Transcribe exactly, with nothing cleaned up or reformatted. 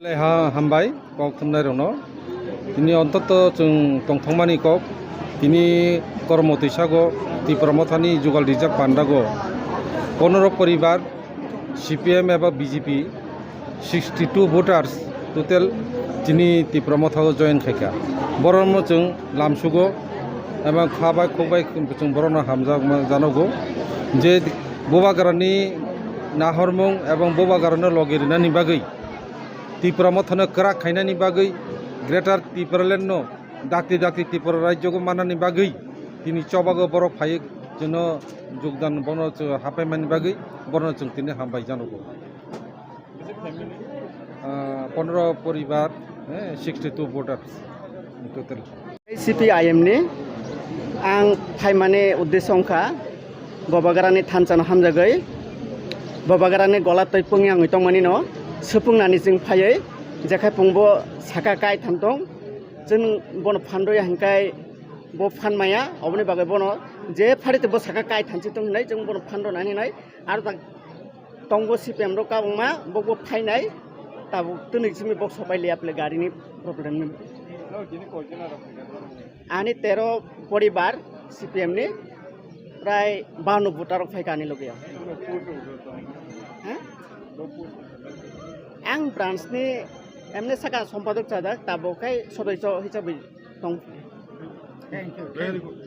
Leha hambai kok thumnai rokno. Tini ontoto chwng tongthokmani kok. Tini kormo twisago Tipra Mothani jugal rijak pandago pondro poribar C P M eba B J P sixty two voters total tini Tipra Motha o join khaikha. Borokno chwng lamsugo eba kha bai khuk bai chwng borokno hamjakma janogo je Bubagrani nahormung ebong Bubagrano logi rinani bagwi Tipra Mothano kwrak khainani bagwi Greater Tipraland no dakti dakti Tripura rajyogo mannani bagwi tini chobago borok phaiwi chwngno jogdan bono chw-, haphaimani bagwi borokno chwng tini hambai janogo. Ah, pondro poribar, eh, sixty two voters in total. C P I M ni ang phaimani uddesyo wngkha Bubagrani thansa no hamjagwi, Bubagrani gola twi pungya wngwi tongmani no swpungnani chwng phaiwi, jekhai pungbo saka kai thantong, chwng bono phandoi hwnkhai bo phan maya, oboni bagwi bono je phari tei bo saka kai thansi tong hinai chwng bono phan rwnani hinai, aro tak tongbo C P M rok kabangma, bokbo phainai, tabuk twnwi simi bok sopai liya phle garini problem ni. Ani tero poribar C P M ni prai bano voter rok phaikha ani loge. Ha? Ang branch ni emne saka sompadok chajak, tabuk khai sodoicho hisabe tong. Thank you. Very good.